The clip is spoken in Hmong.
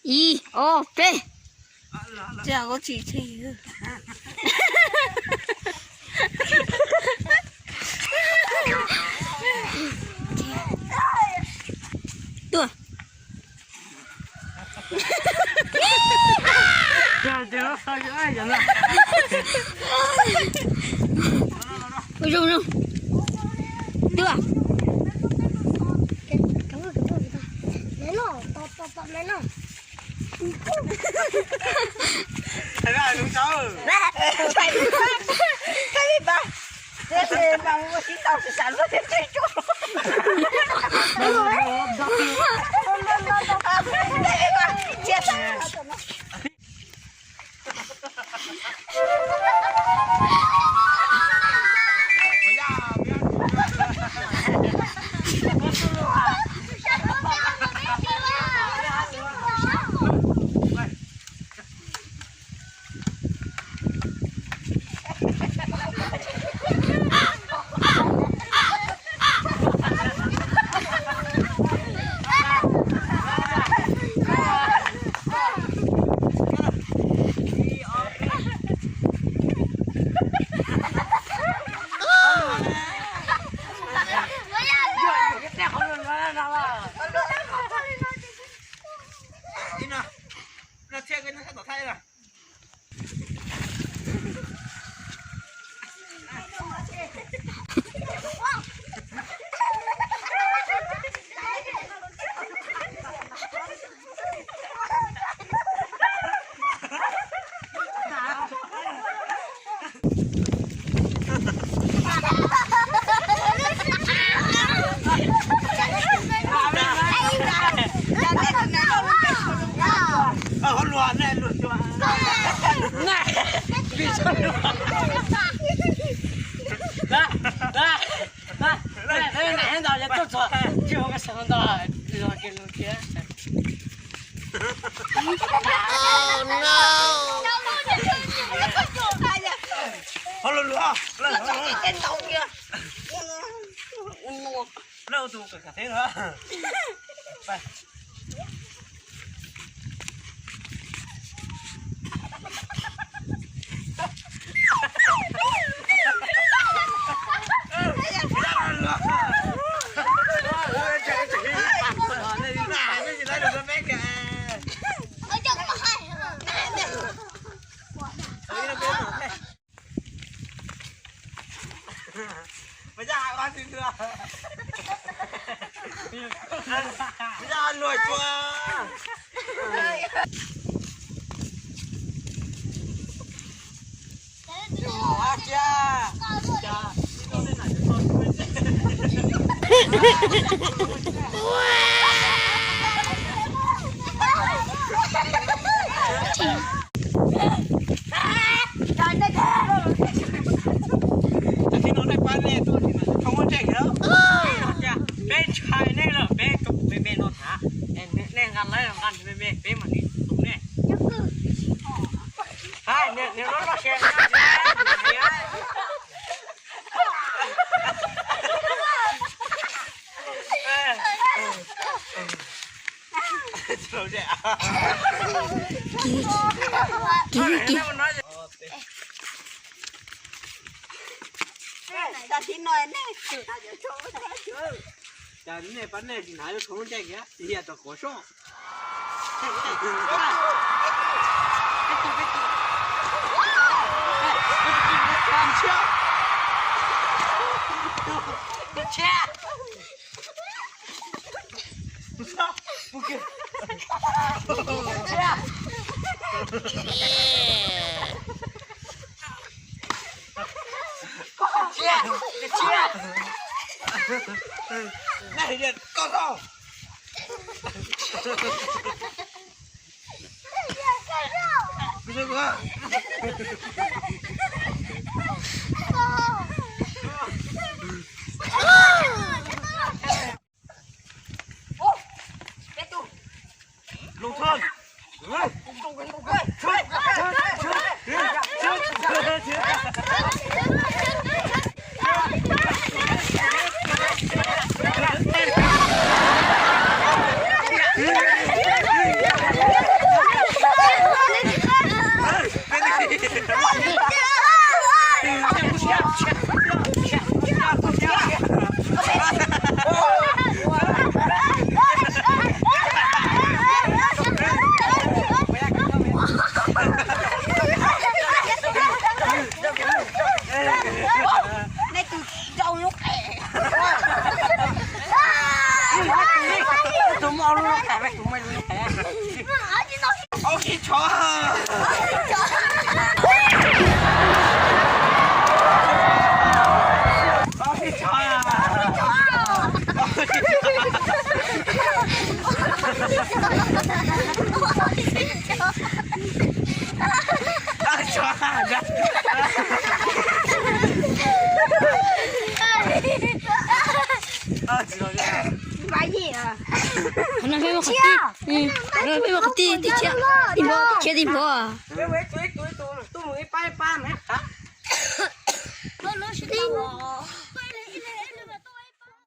Ib, ob, peb. Tuaj. Ua zoo zoo. Tuaj. Ho lus lus, lawv tus kawm kawm teb no. Peb ntshai nej lawm, peb rau me me no tham. Nej nqa lawv nqa me me, peb mam li tu nej. Hais, nws loj loj se. Kiv, kiv. Cas nej pab nej tsis hnav lub tsho lub ncej kiag, cia rau kuv soj. Tus muaj lub qe, tus muaj lub qe. Ob khib tsho. Ob khib tsho. Ob khib tsho. Qhov no peb muab qhov tij, qhov no peb muab qhov tij, tij khiav, tij npov, tij khiav tij npov.